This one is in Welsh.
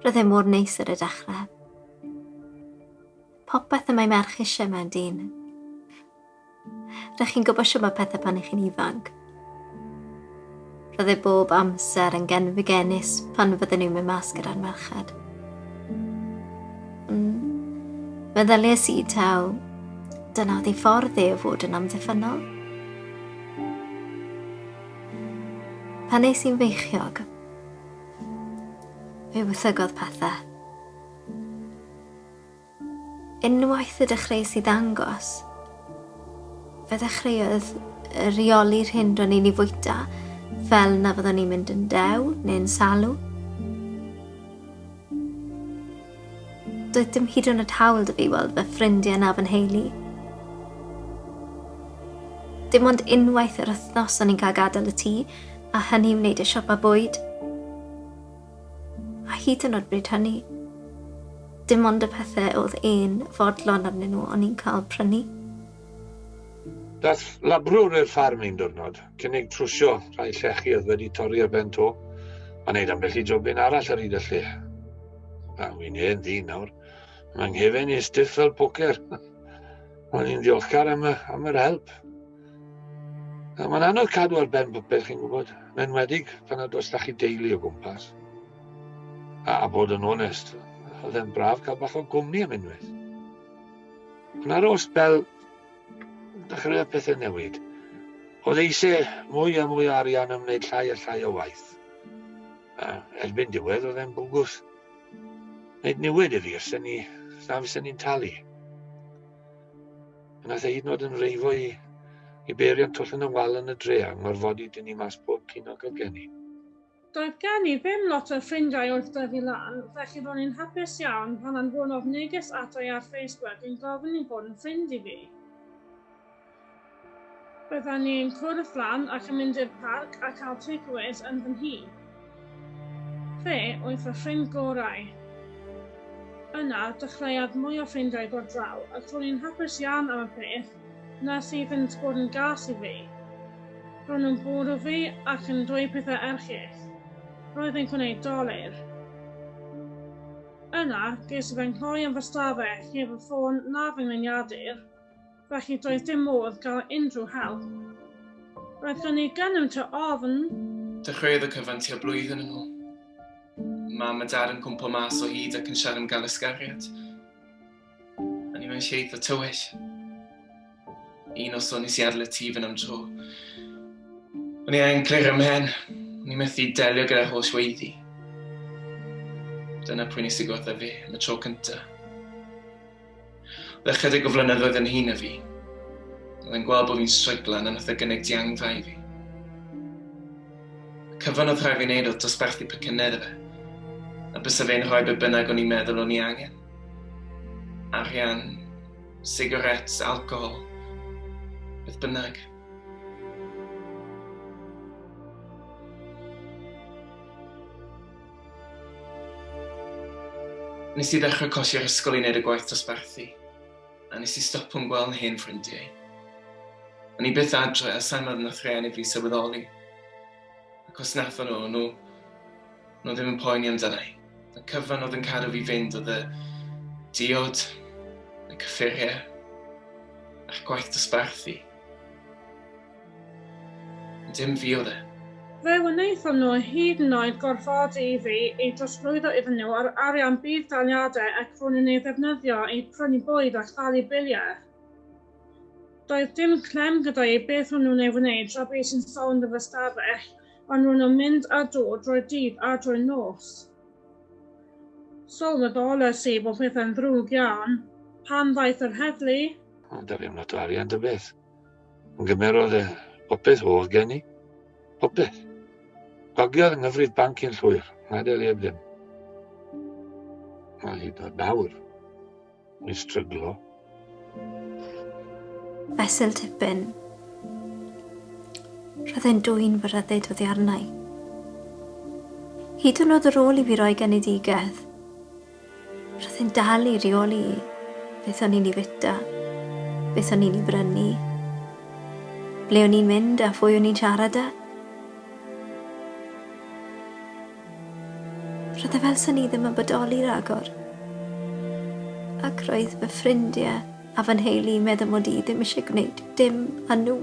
Roedd e mor neis ar y dechrau. Popeth y mae merch eisiau mewn dyn. Rydych chi'n gwybod shwt mae pethau pan ych chi'n ifanc. Roedd e bob amser yn genfigennus pan fydden nhw'n mynd mas gyda'r merched. Meddyliais i taw dyna oedd ei ffordd e o fod yn amddiffynnol. Pan es i'n feichiog, fe waethygodd pethau. Unwaith y dechreuais i ddangos, fe ddechreuodd reoli'r hyn ro'n i'n ei fwyta, fel na fyddwn i'n mynd yn dew neu'n salw. Doedd dim hyd yn oed hawl 'da fi weld fy ffrindiau na fy nheulu. Dim ond unwaith yr wythnos o'n i'n cael gadael y tŷ, a hynny i wneud y siopa bwyd. A hyd yn oed bryd hynny, dim ond y pethau oedd e'n fodlon arnyn nhw o'n i'n cael prynu. Daeth labrwr i'r ffarm un diwrnod, cynnig trwsio rhai llechi oedd wedi torri ar ben to, a wneud ambell i jobyn arall ar hyd y lle. Wel, wi'n hen ddyn nawr. Mae nghefen i'n stiff fel pocer. O'n i'n ddiolchgar am, y, am yr help. Mae'n anodd cadw ar ben popeth, chi'n gwybod, yn enwedig pan nad oes da chi deulu o gwmpas. A, a bod yn onest, oedd e'n braf cael bach o gwmni am unwaith. Ond ar ôl sbel, dechreuodd pethau newid. Oedd eisiau mwy a mwy o arian am wneud llai a llai o waith. A erbyn diwedd, oedd e'n bwgwth wneud niwed i fi os ni, na fysen ni'n talu. A nath e hyd yn oed yn reifo i, i beiriant twll yn y wal yn y dre a ngorfodi dyn ni mas pob ceiniog oedd gen i. Doedd gen i ddim lot o ffrindiau wrth dyfu lan, felly ro'n i'n hapus iawn pan anfonodd neges ata i ar Facebook yn gofyn i fod yn ffrind i fi. Byddan ni'n cwrdd lan ac yn mynd i'r parc a cael takeaways yn fy nhŷ. Fe oedd fy ffrind gorau. Yna, dechreuodd mwy o ffrindiau ddod draw ac ro'n i'n hapus iawn am y peth, nes iddynt fod yn gas i fi. Ro'n nhw'n bwrw fi ac yn dweud pethau erchyll. Roedd e'n gwneud dolur. Yna, ges i fy nghloi yn fy stafell heb fy ffôn na fy ngliniadur, felly doedd dim modd gael unrhyw help. Roedd gen i gymaint o ofn. Dechreuodd y cyfan tua blwyddyn yn ôl. Mam a dad yn cwmpo mas o hyd ac yn siarad am gael ysgariad. O'n i mewn lle eitha tywyll. Un noson nes i adael y tŷ fan am dro. O'n i angen clirio mhen. O'n i methu delio gyda'r holl weiddi. Dyna pwy nes i gwrdd â fi am y tro cynta. Oedd ychydig o flynyddoedd yn hŷn na fi. Oedd e'n gweld bod fi'n stryglan a nath e gynnig diangfa i fi. Y cyfan oedd rhaid fi wneud oedd dosbarthu pecynnau iddo fe. A bysa fe'n rhoi be bynnag o'n i'n meddwl o'n i angen. Arian, sigarets, alcohol, beth bynnag. Nes i ddechrau colli'r ysgol i wneud y gwaith dosbarthu, a nes i stopo'n gweld hen ffrindiau. O'n i byth adre a sa'n meddwl nath rhieni fi sylweddoli. Ac os nathon nhw, nhw, nhw ddim yn poeni amdana i. Y cyfan oedd yn cadw fi fynd oedd y diod, y cyffuriau, a'r gwaith dosbarthu. Dim fi oedd e. Fe wnaethon nhw hyd yn oed gorfodi i fi i drosglwyddo iddyn nhw yr arian budd-daliadau ac ro'n nhw'n ei ddefnyddio i prynu bwyd a thalu biliau. Doedd dim clem gyda i beth o'n nhw'n ei wneud tra bues i'n sownd yn fy stafell, ond ro'n nhw'n mynd a dod drwy'r dydd a drwy'r nos. Sylweddolais i bod pethau'n ddrwg iawn pan ddaeth yr heddlu. Ond da fi am lot o arian ta beth. Ond gymerodd e popeth oedd gen i. Popeth. Gwagiodd yng nghyfrif banc i'n llwyr, ngadael i heb ddim. Mae hyd yn oed nawr. Ni'n stryglo. Fesul tipyn, roedd e'n dwyn fy rhyddid oddi arna i. Hyd yn oed ar ôl i fi roi genedigaeth, roedd e'n dal i reoli beth o'n i'n ei fwyta, beth o'n i'n ei brynu, ble o'n i'n mynd a phwy o'n i'n siarad â. Roedd e fel 'swn i ddim yn bodoli ragor. Ac roedd fy ffrindiau a fy nheulu yn meddwl mod i ddim eisiau gwneud dim â nhw.